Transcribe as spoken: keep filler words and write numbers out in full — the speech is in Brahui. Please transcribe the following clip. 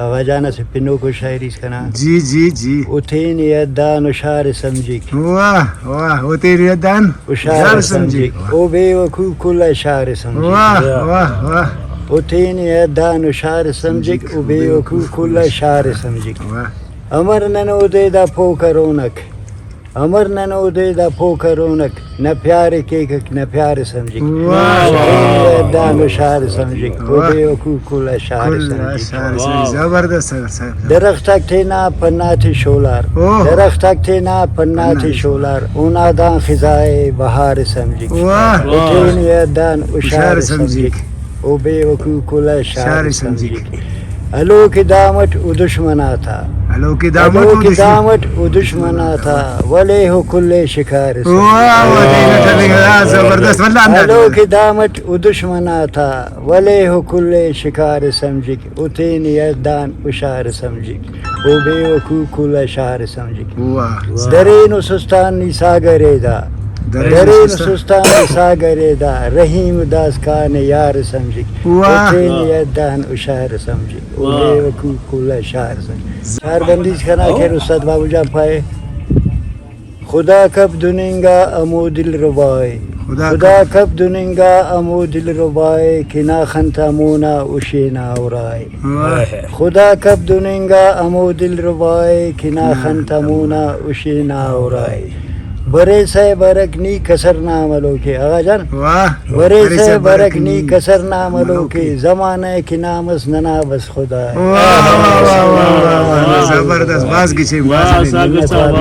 آغا جان اسہ پنوکو شاعری اس کنا۔ جی، جی، جی۔ او تینے حدان ہشار سمجھک۔ واہ، واہ، او تینے حدان ہشار ہشار سمجھک۔ سمجھک۔ واہ۔ او بے وقوف کل آ شار سمجھک۔ واہ، واہ، واہ۔ او تینے حدان ہشار سمجھک، او بے وقوف کل آ شار سمجھک۔ واہ۔ امر نن اودے دا پوہ کرونک۔ امر نن اودے دا پوہ کرونک، نہ پیار ءِ کیکک نہ پیار ءِ سمجھک۔ واہ، واہ، واہ، واہ۔ دان و شار سمجھک، واہ۔ او بے وقوف کل آ شار کل آ سمجھک۔ شار سمجھک۔ واہ۔ زبردست اگر صاحب۔ درخت آک تینا پن آتے شولار، اوہ۔ درخت آک تینا پن آتے پن آتے شولار، اونا دان خزائے بہار سمجھک۔ واہ۔ او تینے دان و شار شار سمجھک۔ سمجھک۔ او بے وقوف کل آ شار شار سمجھک۔ سمجھک۔ ہلو کہ دامٹ او دشمن آتا۔ ہلو کہ دامٹ ہلو او کہ دشمن۔ دامٹ او دشمن آتا، ولے ہو کل شکار سمجھک۔ واہ، واہ، تینا ٹریننگ، آ، زبردست، واللہ انداز۔ ہلو کہ دامٹ او دشمن آتا، ولے ہو کل شکار سمجھک، او تینے حدان ہشار سمجھک، او بے وقوف کل آ شار سمجھک۔ واہ۔ درین و سستان نی ساگر ءِ دا۔ درین و درین و سستان۔ سستان نی ساگر ءِ دا۔ رحیم داسکان یار سمجھک۔ واہ۔ او تینے حدان ہشار سمجھک۔ او واہ۔ بے وقوف کل آ شار سمجھک۔ شار بندی اس کنا، او۔ خیر استاد بابو جان پائے۔ خدا کپ دن انگا ہمو دل ربائے۔ خدا خدا کپ۔ کپ دن انگا ہمو دل ربائے کہ نا خن تا مونا ہشے نا اُرائے۔ واہ۔ خدا کپ دن انگا ہمو دل ربائے کہ نا نا۔ خن تا مونا ہشے نا اُرائے۔ بریسہ برک نی کسر نا ملوکے، آغا جان۔ واہ۔ بریسہ بریسہ برک برک نی نی کسر نا ملوکے، ملوکے۔ زمانہ کہ نام اس ننا بس خدا ءِ۔ واہ، واہ، واہ، واہ، واہ، واہ، زبردست، بھاز گچین، بھاز واہ، گچین۔ ساگت صاحب۔